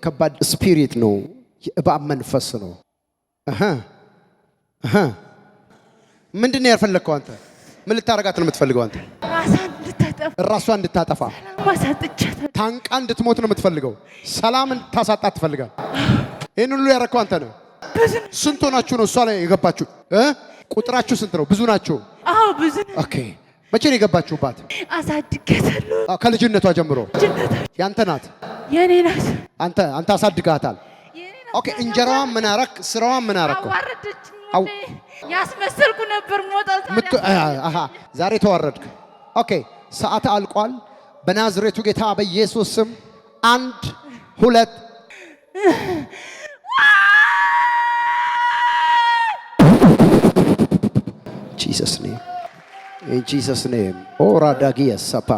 ከባድ spirit ነው። የእባብ መንፈስ ነው። እህ እህ ምንድን ነው ያልፈለግከው አንተ? ምን ልታረጋት ነው የምትፈልገው አንተ? ራሷን እንድታጠፋ። ራሷን እንድታጠፋ። ማሳጥቻታለሁ። ታንቃ እንድትሞት ነው የምትፈልገው። ሰላም እንድታሳጣት ትፈልጋል። ይህን ሁሉ ያረከው አንተ ነው። ብዙ ነው። ስንት ሆናችሁ ነው እሷ ላይ የገባችሁ? እ? ቁጥራችሁ ስንት ነው? ብዙ ናችሁ። አዎ፣ ብዙ ነው። Okay፣ መቼ ነው የገባችሁባት? አሳድጌታለሁ። አዎ፣ ከልጅነቷ ጀምሮ ልጅነቷ ያንተ ናት። የኔ ናት። አንተ አሳድጋታል። የኔ ናት። Okay፣ እንጀራዋን ምን አረክ? ስራዋን ምን አረከው? አዋረደችኝ። አው- ያስመሰልኩ ነበር ሞጣ። አሃ፣ ዛሬ ተዋረድክ። Okay፣ ሰዓት አልቋል። በናዝሬቱ ጌታ በኢየሱስ ስም አንድ ሁለት Jesus name, in Jesus name. ኦራ ዳጊያ ሰፓ።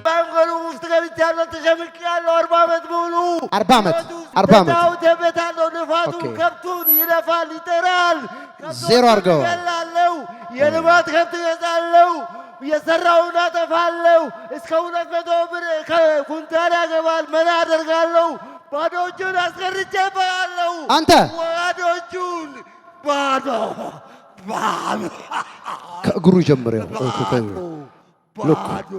ባንጎሉ ውስጥ ገብቻለሁ፣ ተሸምቄያለሁ። 40 ዓመት ሙሉ። 40 ዓመት፣ 40 ዓመት። ተጫውቼበታለሁ። ልፋቱን ከብቱን ይለፋል፣ ይጠራል። ዜሮ አድርገዋል። እገላለሁ፣ የልማት ከብት እገዛለሁ፣ የሰራውን አጠፋለሁ። እስከ 200 ብር ኩንታል ያገባል። መና አደርጋለሁ። ባዶ እጁን አስቀርቼበታለሁ። አንተ ባዶ እጁን፣ ባዶ ባዶ። ከእግሩ ጀምሮ ያው ከእግሩ። Look. ባዶ።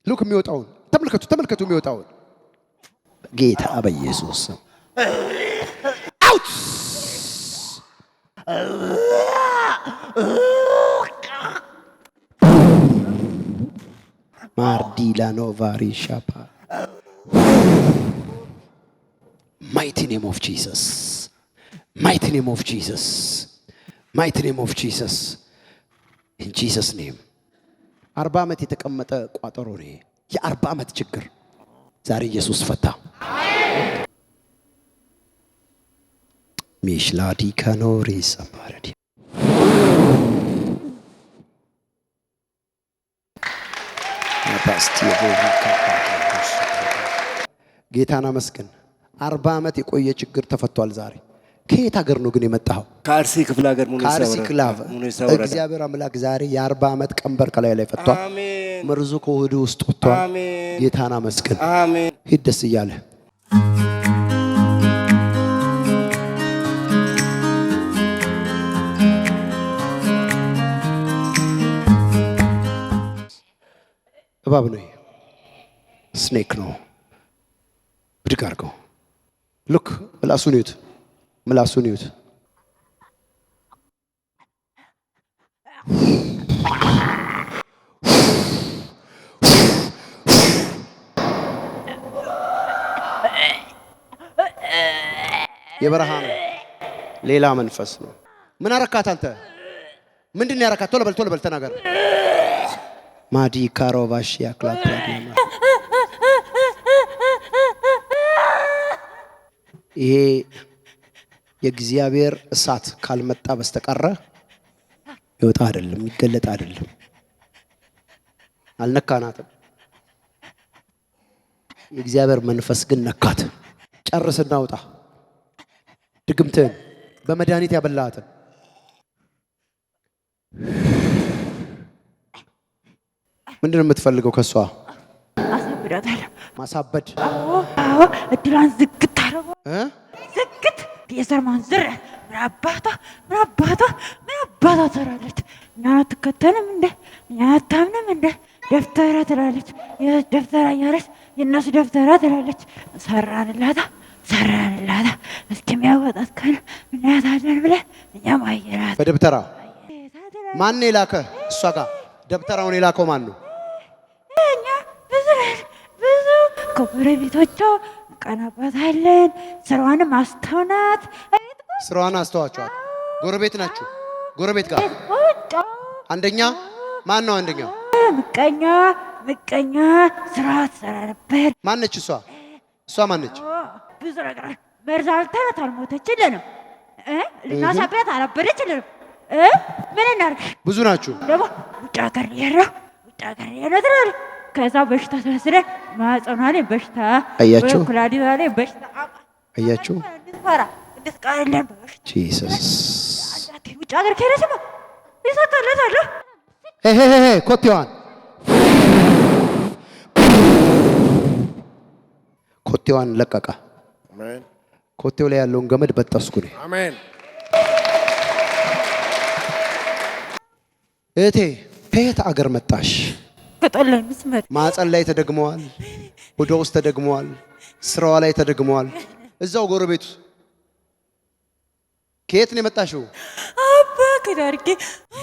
Look፣ የሚወጣውን ተመልከቱ፣ ተመልከቱ የሚወጣውን። ጌታ በኢየሱስ ስም out። ማርዲላኖቫሪ ሻፓ። Mighty name of Jesus, mighty name of Jesus, mighty name of Jesus, in Jesus name። 40 ዓመት የተቀመጠ ቋጠሮ ነው ይሄ። የ40 ዓመት ችግር ዛሬ ኢየሱስ ፈታ። ሚሽላዲ ካኖሪ ሳፓረዲ። ጌታን አመስግን። 40 ዓመት የቆየ ችግር ተፈቷል ዛሬ። ከየት ሀገር ነው ግን የመጣኸው? ከአርሲ ክፍለ ሀገር ሙኔሳ ከአርሲ ወረዳ። ክላቭ። ሙኔሳ ወረዳ። እግዚአብሔር አምላክ ዛሬ የ40 ዓመት ቀንበር ከላይ ላይ ፈቷል። አሜን። መርዙ ከሆድ ውስጥ ወጥቷል። አሜን። ጌታን አመስግን። አሜን። ሂድ ደስ እያለ። እባብ ነው ይሄ፣ snake ነው። ብድግ አድርገው። Look፣ ምላሱን እዩት፣ ምላሱን እዩት። የበረሃ ነው፣ ሌላ መንፈስ ነው። ምን አረካት አንተ? ምንድን ነው ያረካት? ቶሎ በል፣ ቶሎ በል ተናገር። ማዲ ካሮቫሽ ያክላፕራዲያማ። ይሄ የእግዚአብሔር እሳት ካልመጣ በስተቀረ ይወጣ አይደለም፣ ይገለጥ አይደለም። አልነካናትም። የእግዚአብሔር መንፈስ ግን ነካት። ጨርስና ውጣ። ድግምትህን በመድኃኒት ያበላሃትን። ምንድን ነው የምትፈልገው ከእሷ? አሳብዳታለሁ። ማሳበድ? አዎ፣ እድሏን ዝግት አደረገው። እ? ዝግት። የዘር ማንዘር ምን አባቷ፣ ምን አባቷ፣ ምን አባቷ ትሰራለች? እኛን አትከተልም እንደ? እኛን አታምንም እንደ? ደብተራ ትላለች። ደብተራ እያለች የእነሱ ደብተራ ትላለች። ሰራንላታ፣ ሰራንላታ። እስኪሚያወጣት ከሆነ እናያታለን ብለን እኛም አየናት። በደብተራ ማን ነው የላከ? እሷ ጋር ደብተራውን የላከው ማን ነው? እኛ ብዙ ነን፣ ብዙ ከጎረቤቶቿ እንቀናባታለን። ስራዋንም አስተውናት። ስራዋን አስተዋቸዋል። ጎረቤት ናችሁ። ጎረቤት ጋር ቁጭ። አንደኛ ማን ነው? አንደኛ? ምቀኛ፣ ምቀኛ ስራ ትሰራ ነበር። ማነች እሷ? እሷ ማነች? ብዙ ነገር መርዝ አልተናት አልሞተችልንም እ ልናሳብዳት አላበደችልንም እ ምን እናድርግ? ብዙ ናችሁ። ደግሞ ውጭ ሀገር ልሄድ ነው፣ ውጭ ሀገር ልሄድ ነው ትላለች። ከዛ በሽታ ታስረ ማህፀኗ ላይ በሽታ፣ አያችሁ? ኩላሊቷ ላይ በሽታ። አያችሁ? እንድትፈራ እንድትቀርለን በሽታ። Jesus። ውጭ ሀገር ከሄደችማ ይሳካላታል። ሄ ሄ ሄ፣ ኮቴዋን ኮቴዋን ለቀቀ። አሜን። ኮቴው ላይ ያለውን ገመድ በጠስኩ እኔ። አሜን። እህቴ፣ ከየት አገር መጣሽ? ከጠላይ ምስመር። ማዕፀን ላይ ተደግመዋል፣ ሆዷ ውስጥ ተደግመዋል፣ ስራዋ ላይ ተደግመዋል። እዛው ጎረቤቱ። ከየት ነው የመጣሽው? አባ፣ ከዳርጌ።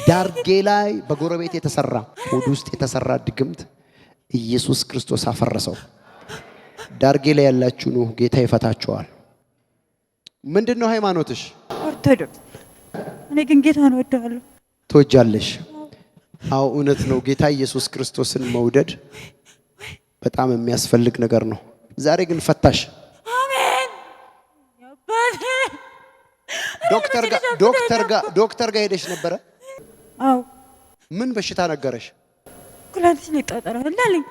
ዳርጌ ላይ በጎረቤት የተሰራ፣ ሆድ ውስጥ የተሰራ ድግምት ኢየሱስ ክርስቶስ አፈረሰው። ዳርጌ ላይ ያላችሁ ኑ፣ ጌታ ይፈታችኋል። ምንድን ነው ሃይማኖትሽ? ኦርቶዶክስ። እኔ ግን ጌታን እወደዋለሁ። ትወጃለሽ? አዎ፣ እውነት ነው። ጌታ ኢየሱስ ክርስቶስን መውደድ በጣም የሚያስፈልግ ነገር ነው። ዛሬ ግን ፈታሽ። አሜን አባቴ። ዶክተር ጋር ሄደሽ ነበረ? አዎ። ምን በሽታ ነገረሽ? ኩላሊትሽ ላይ ጠጠር አለ አለኝ።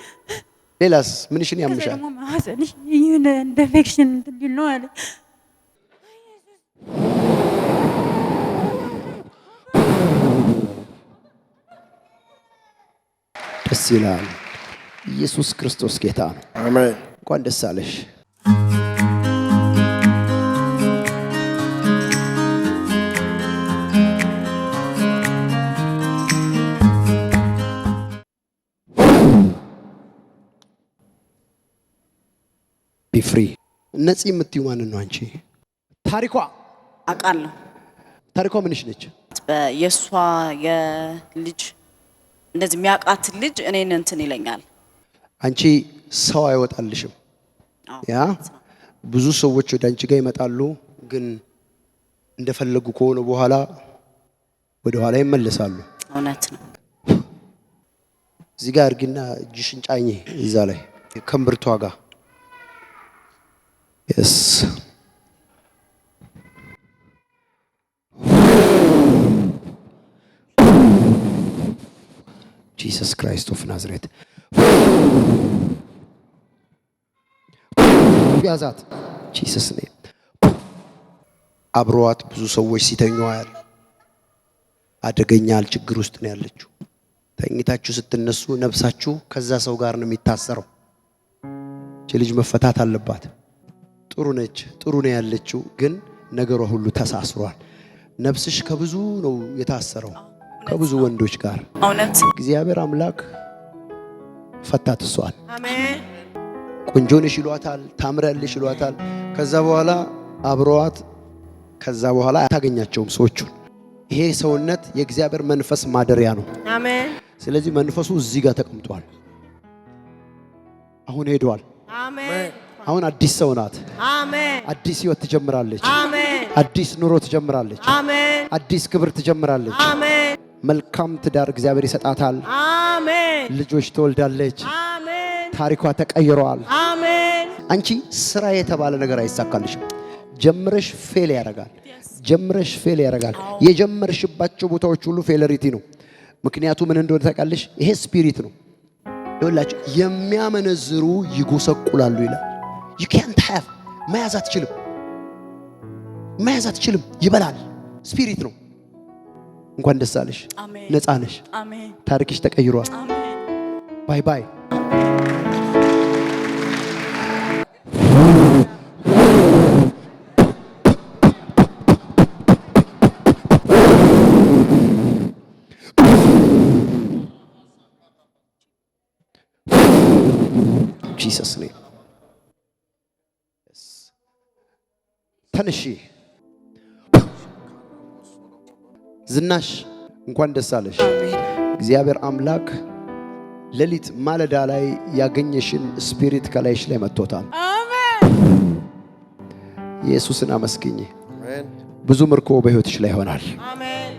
ሌላስ ምንሽን ከዛ ያምሻል? ደግሞ ማህፀንሽ የሆነ እንደ ኢንፌክሽን እንትን ሊል ነው አለ። ደስ ይላል። ኢየሱስ ክርስቶስ ጌታ ነው። አሜን። እንኳን ደስ አለሽ። Be free። ነፂ የምትዩ ማንን ነው አንቺ? ታሪኳ አውቃለሁ። ታሪኳ ምንሽ ነች? የእሷ የልጅ እንደዚህ የሚያውቃት ልጅ እኔን እንትን ይለኛል። አንቺ ሰው አይወጣልሽም። አዎ። Yeah፣ ብዙ ሰዎች ወደ አንቺ ጋር ይመጣሉ፣ ግን እንደፈለጉ ከሆነ በኋላ ወደ ኋላ ይመለሳሉ። እውነት ነው። እዚህ ጋር አድርጊና እጅሽን ጫኝ እዛ ላይ ከእምብርቷ ጋር። Yes፣ Jesus Christ of Nazareth፣ ያዛት፣ Jesus name። አብረዋት ብዙ ሰዎች ሲተኙ ያለ አደገኛ ችግር ውስጥ ነው ያለችው። ተኝታችሁ ስትነሱ ነፍሳችሁ ከዛ ሰው ጋር ነው የሚታሰረው። ይህች ልጅ መፈታት አለባት። ጥሩ ነች፣ ጥሩ ነው ያለችው፣ ግን ነገሯ ሁሉ ተሳስሯል። ነፍስሽ ከብዙ ነው የታሰረው፣ ከብዙ ወንዶች ጋር። እውነት። እግዚአብሔር አምላክ ፈታት እሷን። ቆንጆ ነሽ ይሏታል፣ ታምሪያለሽ ይሏታል። ከዛ በኋላ አብረዋት ከዛ በኋላ አታገኛቸውም ሰዎቹን። ይሄ ሰውነት የእግዚአብሔር መንፈስ ማደሪያ ነው። አሜን። ስለዚህ መንፈሱ እዚህ ጋር ተቀምጧል። አሁን ሄዷል። አሜን። አሁን አዲስ ሰው ናት። አሜን። አዲስ ህይወት ትጀምራለች። አሜን። አዲስ ኑሮ ትጀምራለች። አሜን። አዲስ ክብር ትጀምራለች። አሜን። መልካም ትዳር እግዚአብሔር ይሰጣታል። አሜን። ልጆች ትወልዳለች። አሜን። ታሪኳ ተቀይሯል። አሜን። አንቺ ስራ የተባለ ነገር አይሳካልሽም። ጀምረሽ fail ያደርጋል። ጀምረሽ fail ያደርጋል። የጀመርሽባቸው ቦታዎች ሁሉ failure ነው። ምክንያቱ ምን እንደሆነ ታውቃለሽ? ይሄ spirit ነው። ይኸውላችሁ፣ የሚያመነዝሩ ይጎሰቁላሉ ይላል። ዩ ካንት ሃቭ፣ መያዝ አትችልም። መያዝ አትችልም። ይበላል። Spirit ነው። እንኳን ደስ አለሽ። አሜን። ነፃ ነሽ። አሜን። ታሪክሽ ተቀይሯል። አሜን። Bye bye። Jesus name፣ ተነሺ። ዝናሽ፣ እንኳን ደስ አለሽ። እግዚአብሔር አምላክ ሌሊት ማለዳ ላይ ያገኘሽን spirit ከላይሽ ላይ መጥቶታል። ኢየሱስን አመስግኝ። አሜን። ብዙ ምርኮ በሕይወትሽ ላይ ይሆናል። አሜን።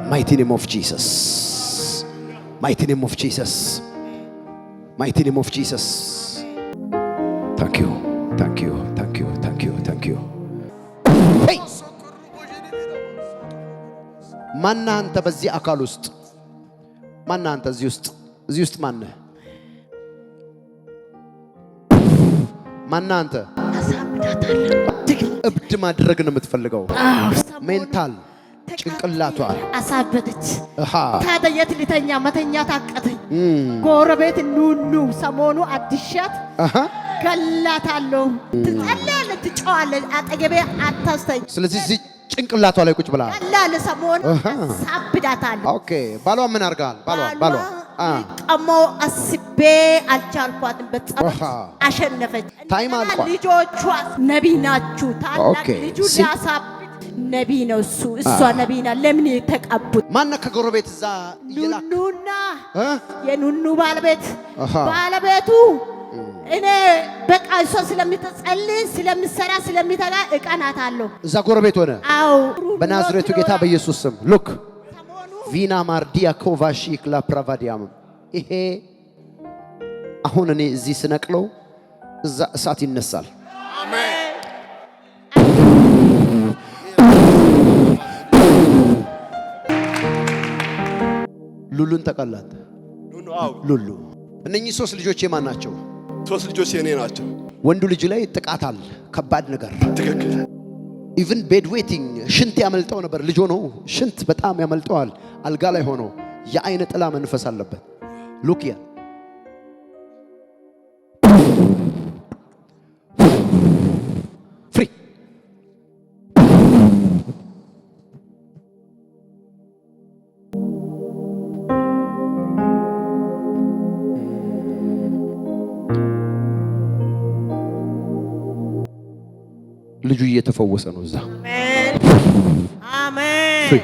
Mighty name of Jesus. Mighty name of Jesus. Mighty name of Jesus. Thank you, thank you, thank you, thank you, thank you. Hey! ማነህ አንተ በዚህ አካል ውስጥ? ማነህ አንተ እዚህ ውስጥ? እዚህ ውስጥ ማነህ? ማነህ አንተ? አሳብዳታለሁ። እብድ ማድረግ ነው የምትፈልገው። Mental ጭንቅላቷ አሳበደች። አሃ ታዲያ የት ልተኛ? መተኛት አቃተኝ። ጎረቤት ኑኑ ሰሞኑ አድሻት አሃ ገላታለሁ። ትጸልያለች፣ ትጮኻለች። አጠገቤ አታስተኝ። ስለዚህ እዚህ ጭንቅላቷ ላይ ቁጭ ብላ ገላለ ሰሞኑ አሳብዳታለሁ። Okay። ባሏ ምን አድርጋል? ባሏ ባሏ አ ቀሞ አስቤ አልቻልኳትም። በጸሎት አሸነፈች። Time አልቋል። ልጆቿ ነቢይ ናችሁ። ታላቅ ልጁ ሊያሳብድ ነቢይ ነው እሱ። እሷ ነቢይ ናት። ለምን የተቀቡት? ማነህ ከጎረቤት እዛ እየላክ? ኑኑና እ? የኑኑ ባለቤት ባለቤቱ እኔ በቃ እሷ ስለምትጸልይ፣ ስለምትሰራ፣ ስለሚተጋ እቀናታለሁ። እዛ ጎረቤት ሆነ። አዎ። በናዝሬቱ ጌታ በኢየሱስ ስም look ቪና ማርዲያ ኮቫሺክ ላፕራቫዲያም። ይሄ አሁን እኔ እዚህ ስነቅለው እዛ እሳት ይነሳል። ሉሉን ተቀላት። ኑኑ አዎ። ሉሉ እነኚህ ሶስት ልጆች የማን ናቸው? ሶስት ልጆች የኔ ናቸው። ወንዱ ልጅ ላይ ጥቃት አለ፣ ከባድ ነገር። ትክክል። Even bed wetting ሽንት ያመልጠው ነበር። ልጅ ሆኖ ሽንት በጣም ያመልጠዋል። አልጋ ላይ ሆኖ የአይነ ጥላ መንፈስ አለበት። Look ያ free። ልጁ እየተፈወሰ ነው እዛ። አሜን አሜን። Free.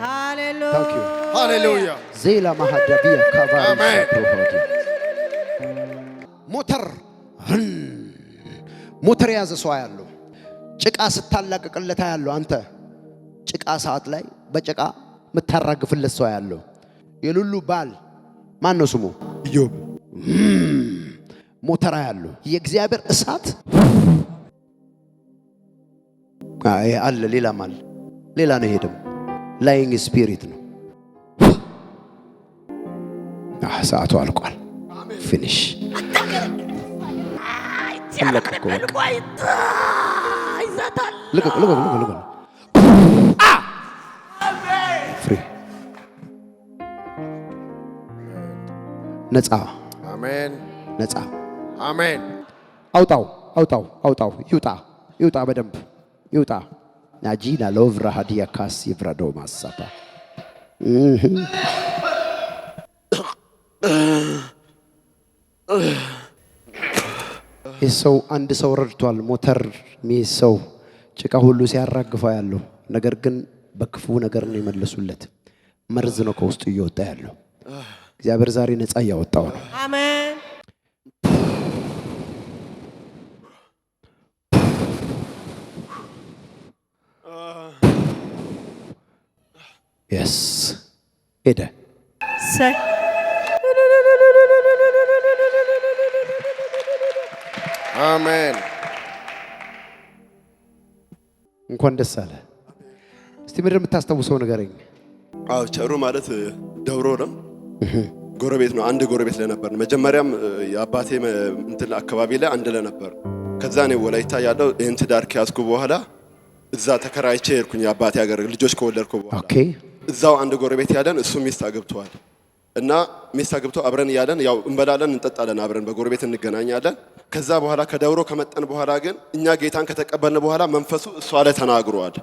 ሃሌሉያ። Thank you. ሃሌሉያ። ዜላ ማሃዳቢያ ካቫሪ አሜን። ሞተር ሞተር የያዘ ሰው ያለው ጭቃ ስታላቅቅለት ያለው አንተ ጭቃ ሰዓት ላይ በጭቃ የምታራግፍለት ሰው ያለው የሉሉ ባል ማን ነው ስሙ? ኢዮብ። ሞተራ ያለው የእግዚአብሔር እሳት አይ አለ፣ ሌላም አለ። ሌላ ነው። ይሄ ደግሞ lying spirit ነው። ሰዓቱ አልቋል። Finish፣ አለቀ እኮ በቃ። ልቀቅ፣ ልቀቅ፣ ልቀቅ፣ ልቀቅ። Free፣ ነፃ። አሜን። ነፃ። አሜን። አውጣው፣ አውጣው፣ አውጣው። ይውጣ፣ ይውጣ፣ በደንብ ይውጣ። ናጂና ሎቭራ ሀዲያ ካስ ይብራዶ ማሳባ። ይህ ሰው አንድ ሰው ረድቷል። ሞተር የሚይዝ ሰው ጭቃ ሁሉ ሲያራግፈው ያለው ነገር ግን በክፉ ነገር ነው የመለሱለት። መርዝ ነው ከውስጡ እየወጣ ያለው። እግዚአብሔር ዛሬ ነፃ እያወጣው ነው። አሜን። Yes፣ ሄደ። እሰይ። አሜን። እንኳን ደስ አለ። እስቲ ምንድን ነው የምታስታውሰው ንገረኝ። አዎ፣ ቸሩ ማለት ደብሮ ነው። ጎረቤት ነው። አንድ ጎረቤት ላይ ነበር። መጀመሪያም የአባቴ እንትን አካባቢ ላይ አንድ ላይ ነበር። ከዛ እኔ ወላይታ ያለው ይህን ትዳር ከያዝኩ በኋላ እዛ ተከራይቼ ሄድኩኝ የአባቴ ሀገር ልጆች ከወለድኩ በኋላ። እዛው አንድ ጎረቤት ያለን እሱ ሚስት አግብተዋል እና ሚስት አግብቶ አብረን እያለን ያው እንበላለን፣ እንጠጣለን፣ አብረን በጎረቤት እንገናኛለን። ከዛ በኋላ ከደብሮ ከመጠን በኋላ ግን እኛ ጌታን ከተቀበልን በኋላ መንፈሱ እሷ ላይ ተናግሯል።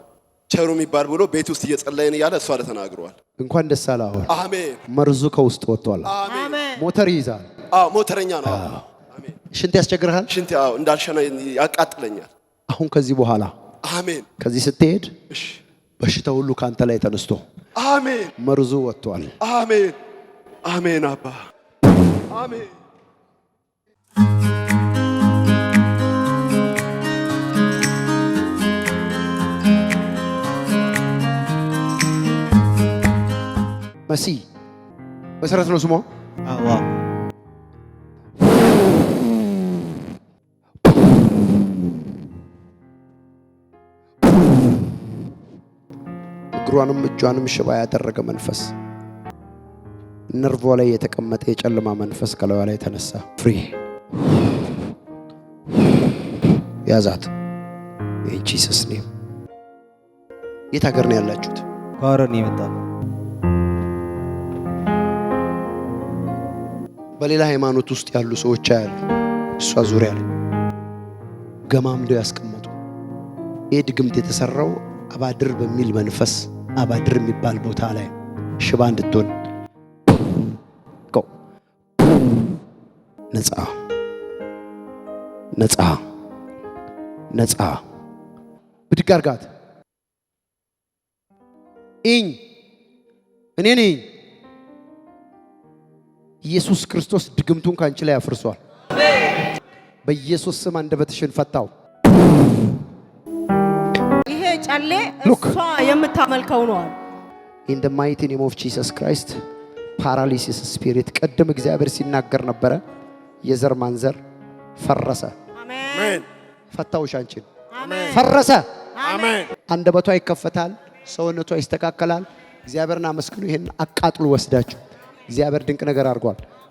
ቸሩ የሚባል ብሎ ቤት ውስጥ እየጸለይን እያለ እሷ ላይ ተናግሯል። እንኳን ደስ አለ። አሁን አሜን። መርዙ ከውስጥ ወጥቷል። አሜን። አሜን። ሞተር ይይዛል። አዎ፣ ሞተረኛ ነው። አዎ። አሜን። ሽንት ያስቸግርሃል። ሽንት አዎ፣ እንዳልሸና ያቃጥለኛል። አሁን ከዚህ በኋላ አሜን። ከዚህ ስትሄድ እሺ። በሽታ ሁሉ ካንተ ላይ ተነስቶ አሜን። መርዙ ወጥቷል። አሜን። አሜን። አባ አሜን። መሲ መሰረት ነው ስሟ። አዎ። እግሯንም እጇንም ሽባ ያደረገ መንፈስ፣ ነርቮ ላይ የተቀመጠ የጨለማ መንፈስ ከላይዋ ላይ ተነሳ። Free ያዛት። In Jesus name። የት ሀገር ነው ያላችሁት? ከሀረር ነው የመጣነው። በሌላ ሃይማኖት ውስጥ ያሉ ሰዎች ያሉ እሷ ዙሪያ ላይ ገማምደው ያስቀመጡ። ይህ ድግምት የተሰራው አባድር በሚል መንፈስ፣ አባድር የሚባል ቦታ ላይ ሽባ እንድትሆን። Go። ነፃ፣ ነፃ፣ ነፃ። ብድግ አርጋት። እኝ እኔ ነኝ። ኢየሱስ ክርስቶስ ድግምቱን ካንቺ ላይ አፍርሷል። በኢየሱስ ስም አንደበትሽን ፈታው። ይሄ ጨሌ Look. እሷ የምታመልከው ነው አሉ። In the mighty name of Jesus Christ, paralysis spirit፣ ቅድም እግዚአብሔር ሲናገር ነበረ። የዘር ማንዘር ፈረሰ። አሜን። ፈታውሽ አንቺን። አሜን። ፈረሰ። አሜን። አንደበቷ ይከፈታል፣ ሰውነቷ ይስተካከላል። እግዚአብሔርን አመስግኑ። ይሄን አቃጥሉ ወስዳችሁ። እግዚአብሔር ድንቅ ነገር አድርጓል።